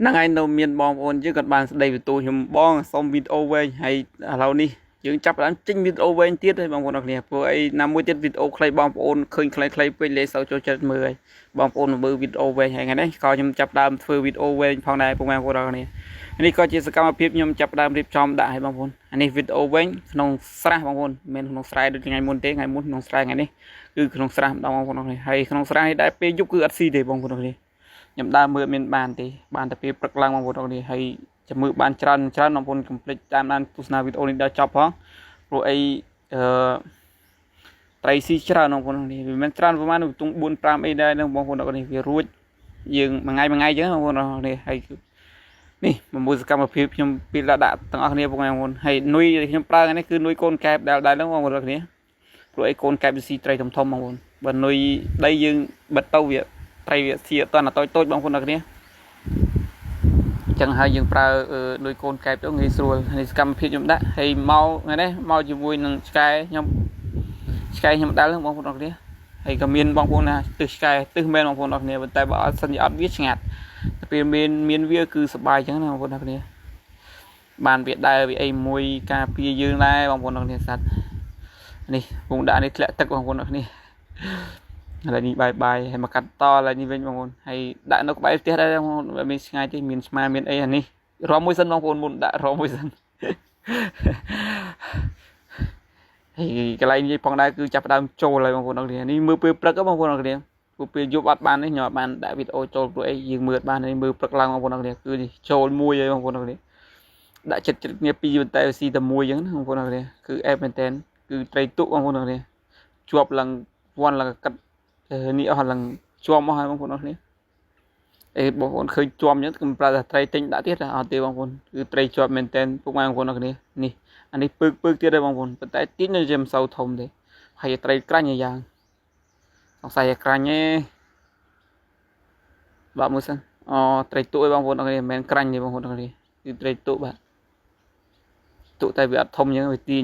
ហ្នឹងហើយនៅមានបងប្អូនយើងគាត់បានស្ដីបន្ទោសខ្ញុំបងសុំវីដេអូវែងហើយឥឡូវនេះយើងចាប់ផ្ដើមចេញវីដេអូវែងទៀតហើយបងប្អូនអរគ្នាព្រោះអីណាមួយទៀតវីដេអូខ្លីបងប្អូនឃើញខ្លីៗពេកលេសូវចូលចិត្តមើលហើយបងប្អូនមកមើលវីដេអូវែងហើយថ្ងៃនេះក៏ខ្ញុំចាប់ផ្ដើមធ្វើវីដេអូវែងផងដែរពុកម៉ែបងប្អូនអរគ្នានេះក៏ជាសកម្មភាពខ្ញុំចាប់ផ្ដើមរៀបចំដាក់ឲ្យបងប្អូនអានេះវីដេអូវែងក្នុងស្រះបងប្អូនមិនមែនក្នុងស្រែដូចថ្ងៃមុនទេថ្ងៃមុនក្នុងស្រែថ្ងៃនេះគឺក្នុងស្រះម្ដងបងប្អូនអរគ្នាហើយក្នុងស្រះនេះដែរពេលយប់គឺអត់ស៊ីទេបងប្អូនអរគ្នា ខ្ញុំដើរមើលមានបានទេបានតែពេលព្រឹកឡើងបងប្អូនអរគ្នាហើយចាំមើលបានច្រើនច្រើនបងប្អូនកុំភ្លេចតាមដានទស្សនាវីដេអូនេះដល់ចប់ផងព្រោះអីអឺត្រីស៊ីច្រើនបងប្អូននេះវាមិនច្រើនប្រហែលទង4 5អីដែរនឹងបងប្អូនអរគ្នាវារួចយើងមួយថ្ងៃមួយថ្ងៃអញ្ចឹងបងប្អូនអរគ្នាហើយនេះមួយសកម្មភាពខ្ញុំពេលដាក់ទាំងអស់គ្នាបងប្អូនហើយនុយខ្ញុំប្រើថ្ងៃនេះគឺនុយកូនកែបដែលដែលហ្នឹងបងប្អូនអរគ្នាព្រោះអីកូនកែបវាស៊ីត្រីធំធំបងប្អូនបើនុយដីយើងបិទទៅវាត្រីវាស៊ីអត់តតូចតូចបងប្អូនអរគ្នាចឹងហើយយើងប្រើដោយកូនកែបទៅងាយស្រួលនេះសកម្មភាពខ្ញុំដាក់ហើយមកថ្ងៃនេះមកជាមួយនឹងឆ្កែខ្ញុំឆ្កែខ្ញុំដាល់បងប្អូនអរគ្នាហើយក៏មានបងប្អូនណាទឹះឆ្កែទឹះមែនបងប្អូនអរគ្នាប៉ុន្តែបើអត់សិនជាអត់វាឆ្ងាត់តែពេលមានមានវាគឺសប្បាយចឹងណាបងប្អូនអរគ្នាបានវាដើរវាអីមួយការពារយើងដែរបងប្អូនអរគ្នាសត្វនេះពងដាក់នេះធ្លាក់ទឹកបងប្អូនអរគ្នាឥឡូវនេះបាយបាយហើយមកកាត់តឥឡូវនេះវិញបងប្អូនហើយដាក់នៅក្បែរផ្ទះដែរបងប្អូនមានឆ្ងាយទេមានឆ្មាមានអីអានេះរំមួយសិនបងប្អូនមុនដាក់រំមួយសិនហើយកន្លែងនេះផងដែរគឺចាប់ដើមចូលហើយបងប្អូនអរគ្នានេះមើលពេលព្រឹកបងប្អូនអរគ្នាព្រោះពេលយប់អត់បាននេះខ្ញុំអត់បានដាក់វីដេអូចូលព្រោះអីយើងមើលបាននេះមើលព្រឹកឡើងបងប្អូនអរគ្នាគឺចូលមួយហើយបងប្អូនអរគ្នាដាក់ចិត្តចិត្តគ្នាពីរប៉ុន្តែស៊ីតែមួយអញ្ចឹងណាបងប្អូនអរគ្នាគឺអែបមែនតើគឺត្រីទុកបងប្អូនអរគ្នាជាប់ឡើងវ៉ាន់ឡើងកាត់នេះអស់ឡើងជាប់មកហើយបងប្អូនអរគ្នាអេបងប្អូនឃើញជាប់អញ្ចឹងកុំប្រើតែត្រីទិញដាក់ទៀតអត់ទេបងប្អូនគឺត្រីជាប់មែនតើពុកម៉ែបងប្អូនអរគ្នានេះអានេះពើកពើកទៀតហើយបងប្អូនប៉ុន្តែទីនៅជាមិនសូវធំទេហើយត្រីក្រាញ់យ៉ាងសង្ស័យឲ្យក្រាញ់ទេបាទមើលសិនអូត្រីទូឯងបងប្អូនអរគ្នាមិនមែនក្រាញ់ទេបងប្អូនអរគ្នាគឺត្រីទូបាទទូតែវាអត់ធំអញ្ចឹងវាទាញ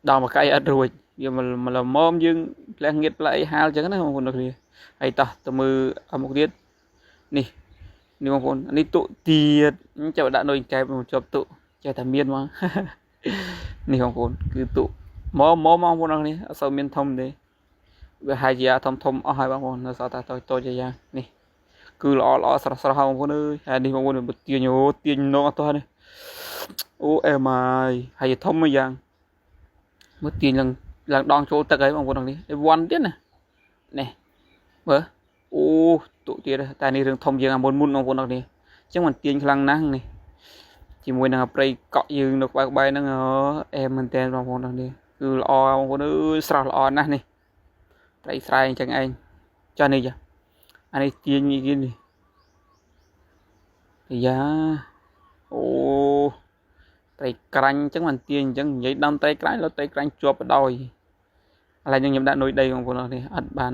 ដល់មួយកៃអត់រួចវាមកល្មមយើងផ្លែងៀតផ្លែអីហាលអញ្ចឹងណាបងប្អូនអរគ្នាហើយតោះទៅមើលមុខទៀតនេះនេះបងប្អូននេះទុទៀតចាំដាក់នុយកែបជាប់ទុចេះតែមានមកនេះបងប្អូនគឺទុមកមកបងប្អូនអរគ្នាអត់សូវមានធំទេវាហើយជាធំធំអស់ហើយបងប្អូននៅសល់តែតូចតូចយ៉ាងនេះគឺល្អល្អស្រស់ស្រស់បងប្អូនអើយហើយនេះបងប្អូនទាញអូទាញនងអត់ទាស់នេះអូអេម៉ាយហើយធំមួយយ៉ាងមើលទាញឡើងឡើងដងចូលទឹកហើយបងប្អូននេះវ៉ាន់ទៀតណានេះមើលអូទុទៀតតែនេះរឿងធំជាងអាមុនមុនបងប្អូននេះអញ្ចឹងมันទាញខ្លាំងណាស់នេះជាមួយនឹងព្រៃកក់យើងនៅក្បែរក្បែរហ្នឹងអែមមែនតើបងប្អូននេះគឺល្អបងប្អូនអើយស្រស់ល្អណាស់នេះត្រីស្រែអញ្ចឹងឯងចានេះចាអានេះទាញនេះគេនេះយ៉ាអូត្រីក្រាញ់អញ្ចឹងมันទាញអញ្ចឹងនិយាយដើមត្រីក្រាញ់លើត្រីក្រាញ់ជាប់បដោយឥឡូវខ្ញុំដាក់នុយដីបងប្អូននេះអត់បាន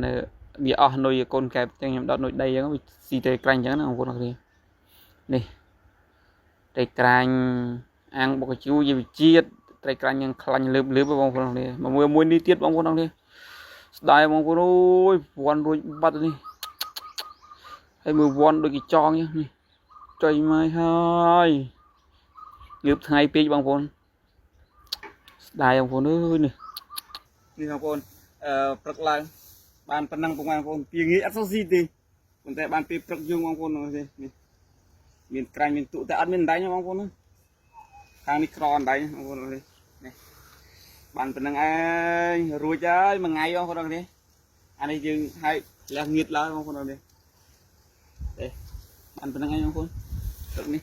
វាអស់នុយកូនកែបចឹងខ្ញុំដាក់នុយដីអញ្ចឹងវាស៊ីត្រីក្រាញ់អញ្ចឹងណាបងប្អូននេះនេះត្រីក្រាញ់អាំងបុកជូរជាវិជាតិត្រីក្រាញ់នឹងខ្លាញ់លឺបលឺបងប្អូននេះមួយមួយនេះទៀតបងប្អូននេះស្ដាយបងប្អូនអូយវ៉ាន់រួចបាត់នេះហើយមើលវ៉ាន់ដូចគេចងអញ្ចឹងនេះចុយមកហើយងើបថ្ងៃពេកបងប្អូនស្ដាយបងប្អូនអើយនេះនេះបងប្អូនអឺព្រឹកឡើងបានប៉ុណ្ណឹងបងប្អូនពីងាយអត់សូវស៊ីទេប៉ុន្តែបានពេលព្រឹកយើងបងប្អូននេះនេះមានក្រាញ់មានទុតែអត់មានអណ្ដែងបងប្អូនខាងនេះក្រអណ្ដែងបងប្អូននេះនេះបានប៉ុណ្ណឹងឯងរួចហើយមួយថ្ងៃបងប្អូននេះអានេះយើងឲ្យលះងៀតឡើយបងប្អូននេះទេបានប៉ុណ្ណឹងឯងបងប្អូនព្រឹកនេះ